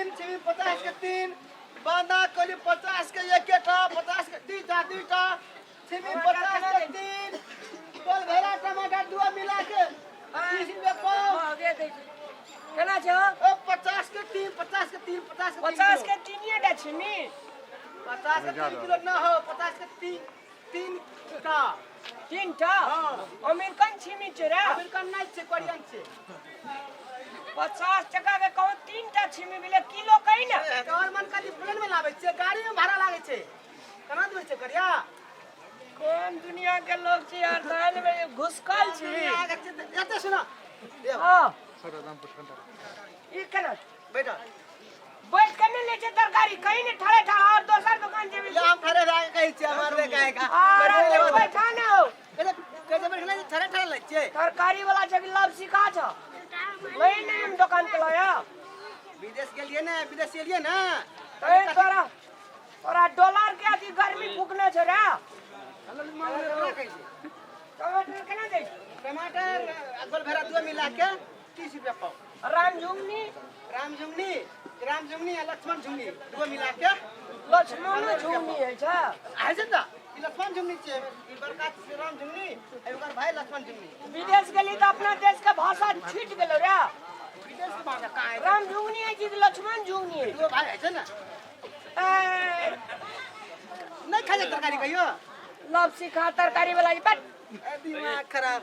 तीन छिमी 50 के तीन, बांधा कोली 50 के एकेटा, 50 के 2टा 2टा, छिमी 50 के तीन, गोल भेरा टमाटर दुआ मिला के 30 रुपया पाव। महगे दै छै। केना छै हौ? ओ 50 के तीन, 50 के तीन, 50 के तीन। 50 किलो। के तीनिए टा छिमी? 50 के 3 किलो ना हो, 50 के तीन तीन टा। तीन टा? हाँ। अमेरिकन छिमी छै रे? अमेरिकन नहि छै, कोरियन छै। 50 टका के कहूँ तीन टा छिमी भेलै, किलो कही ने। तोहर मन खाली प्लेन में लाबै छै, गाड़ी में भाड़ा लागै छै, केना दूर छै करिया। कोन दुनिया के लोग छी यार, तहन में घुसकल छी। एते सुना। हाँ, ई केना? बैठा। बैठ के नहि लै छै तरकारी, कहीं ने ठाड़े ठाड़ और दोसर दुकान जेबी। हम ठहरे रह के कहै छियै, मारबे काहे का। आरे बैठा ने हो। कैसे कैसे बैठले ठहरे ठहरे लै छियै? तरकारी वाला छै कि लव सिखा छ? नहीं नहीं, हम दुकान के लाया। विदेश गेलियै ने, विदेश एलियै ने। तै तोरा तोरा डॉलर के अथी गर्मी फूकने छै रे। टमाटर केना दै छै? टमाटर आ गोलभेरा दू मिला के 30 रुपया पाव। राम झुंगनी? राम झुंगनी, राम झुंगनी आ लक्ष्मण झुंगनी दू मिला के। लक्ष्मण झुंगनी होइ छै? होइ छै तऽ ई लक्ष्मण झुंगनी छियै, ई बड़का छियै राम झुंगनी आ ओकर भाई लक्ष्मण झुंगनी। विदेश गेली तऽ अपना देश के भाषा छूटि गेलो रे। विदेश के भाषा कहाँ है? राम झुंगनी होइ छै कि लक्ष्मण झुंगनी होइ छै? दू भाई होइ छै ने। ए, नहि खाइ छै तरकारी कहियो? लव सिखा तरकारी वाला बट। दिमाग खराब।